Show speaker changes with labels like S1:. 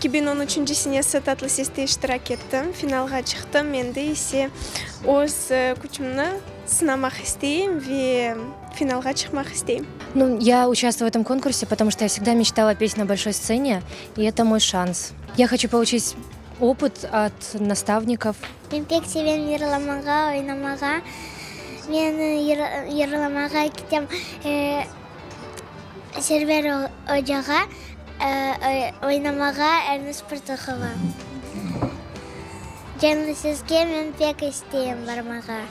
S1: 2013 senesi Tatlı seste iştirak ettim, finalğa çıqtım, endi ise öz küçümni sınamaq isteyim ve finalğa çıqmaq isteyim.
S2: Ну, я участвую в этом конкурсе, потому что я всегда мечтала петь на большой сцене, и это мой шанс. Я хочу получить опыт от наставников.
S3: Men pek sevem yırlamağa, oynamağa. Men yırlamağa ketem Server ocağa, oynamağa Ernes Pırtıhova. Canlı seske men pek isteyim barmağa.